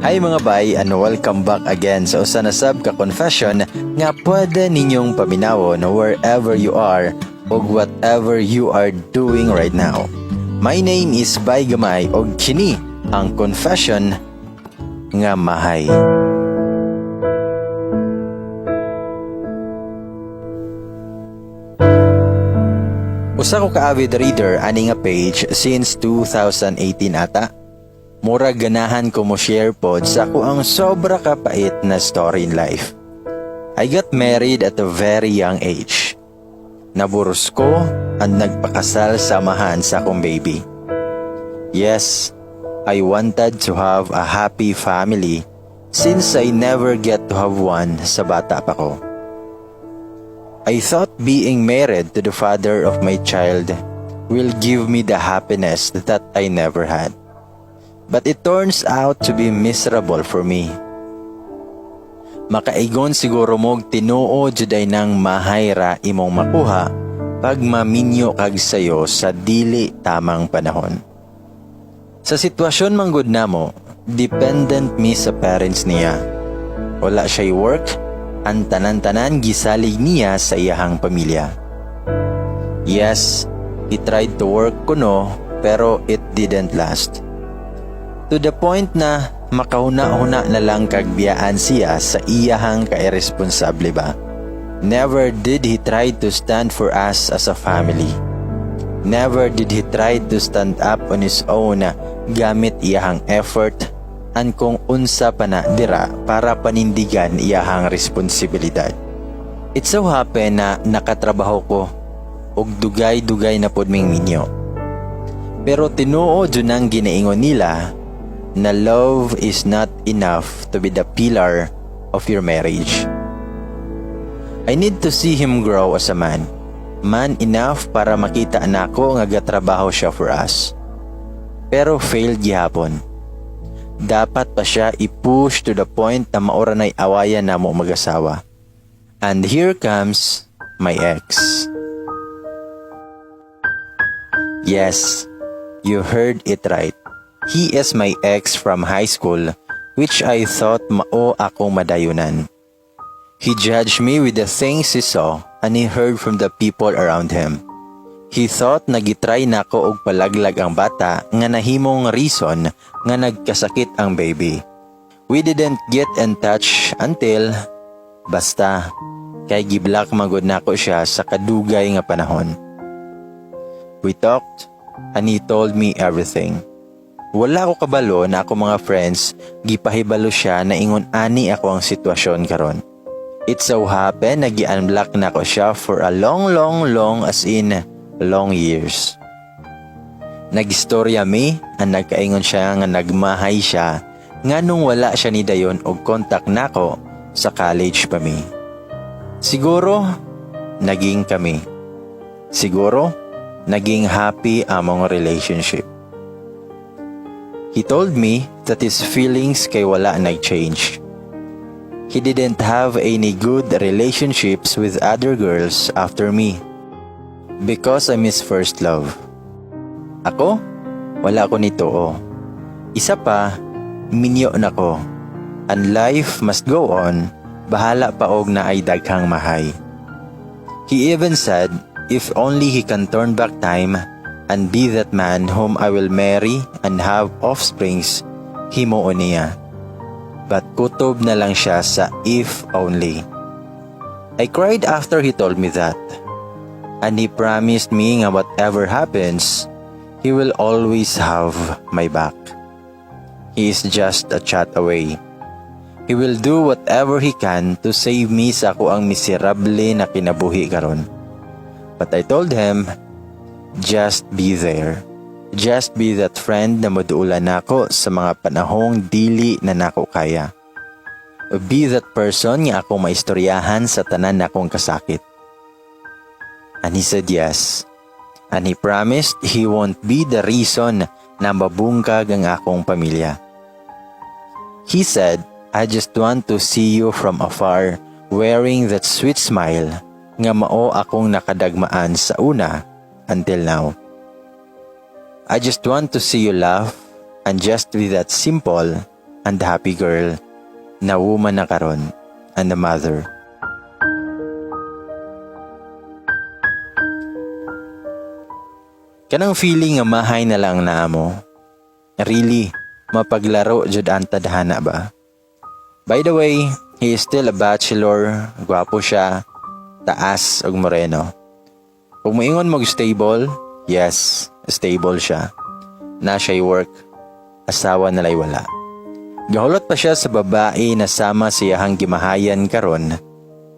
Hi, mga bay, and welcome back again sa usa na sab ka confession nga pwede ninyong paminawon wherever you are ug whatever you are doing right now. My name is Bay Gamay og kini ang confession nga mahay. Usa ko ka avid reader ani nga page since 2018 ata. Murag ganahan ko mo share pod sa akoang sobra kapait na story in life. I got married at a very young age. Naburos ko and nagpakasal sa amahan sa akong baby. Yes, I wanted to have a happy family since I never get to have one sa bata pa ko. I thought being married to the father of my child will give me the happiness that I never had. But it turns out to be miserable for me. Makaigon siguro mo'g tinuod jud ay nang mahay ra imong makuha pag maminyo kag sayo sa dili tamang panahon. Sa sitwasyon manggod namo, dependent mi sa parents niya. Wala siya'y work, ang tanan-tanan gisalig niya sa iyahang pamilya. Yes, he tried to work kuno, pero it didn't last. To the point na makahuna-huna na lang kag biyaan siya sa iyahang kairesponsable ba. Never did he try to stand for us as a family. Never did he try to stand up on his own gamit iyahang effort and kung unsa pa na dira para panindigan iyahang responsibilidad. It so happen na nakatrabaho ko ug dugay-dugay na pod ming minyo. Pero tinuod jud nang ginaingon nila na love is not enough to be the pillar of your marriage. I need to see him grow as a man. Man enough para makita nako nga gatrabaho siya for us. Pero failed gihapon. Dapat pa siya i-push to the point na maura na'y awayan namo mag-asawa. And here comes my ex. Yes, you heard it right. He is my ex from high school, which I thought mao akong madayunan. He judged me with the things he saw and he heard from the people around him. He thought na gitry nako og palaglag ang bata nga nahimong reason nga nagkasakit ang baby. We didn't get in touch until, basta, kay giblock magod nako siya sa kadugay nga panahon. We talked and he told me everything. Wala ko kabalo na ako mga friends gipahibalo siya na ingon ani ako ang sitwasyon karon. It so happen na gi-unblock nako siya for a long, long, long, as in long years. Nagistorya mi ang nagkaingon siya nga nagmahay siya nga nung wala siya ni dayon og contact nako sa college pa mi. Siguro naging kami. Siguro naging happy among relationship. He told me that his feelings kay wala nag-change. He didn't have any good relationships with other girls after me. Because I'm his first love. Ako? Wala ko nito. Isa pa, minyo na ko. And life must go on, bahala pa og naay daghang mahay. He even said, if only he can turn back time and be that man whom I will marry and have offsprings, himuon niya. But kutob na lang siya sa "if only." I cried after he told me that. And he promised me nga whatever happens, he will always have my back. He is just a chat away. He will do whatever he can to save me sa akoang miserable na kinabuhi karon. But I told him, "Just be there. Just be that friend na moduulan nako sa mga panahong dili na nako kaya. Be that person nga akong maistoryahan sa tanan nakong kasakit." And he said yes. And he promised he won't be the reason na mabungkag ang akong pamilya. He said, "I just want to see you from afar wearing that sweet smile nga mao akong nakadagmaan sa una until now. I just want to see you laugh and just be that simple and happy girl na woman na karon and a mother. Kanang feeling nga mahay na lang na mo. Really, mapaglaro jud ang tadhana ba? By the way, he is still a bachelor, gwapo siya, taas ug moreno. Kung moingon mo stable, yes, stable siya. Na siya'y work, asawa na lay wala. Gahulot pa siya sa babae na sama siyahang gimahayan karon,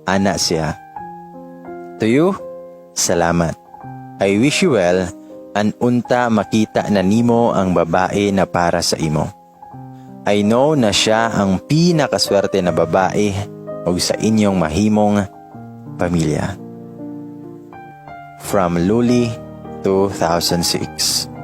ana siya. To you, salamat. I wish you well and unta makita na nimo ang babae na para sa imo. I know na siya ang pinakaswerte na babae ug sa inyong mahimong pamilya. From Luli, 2006.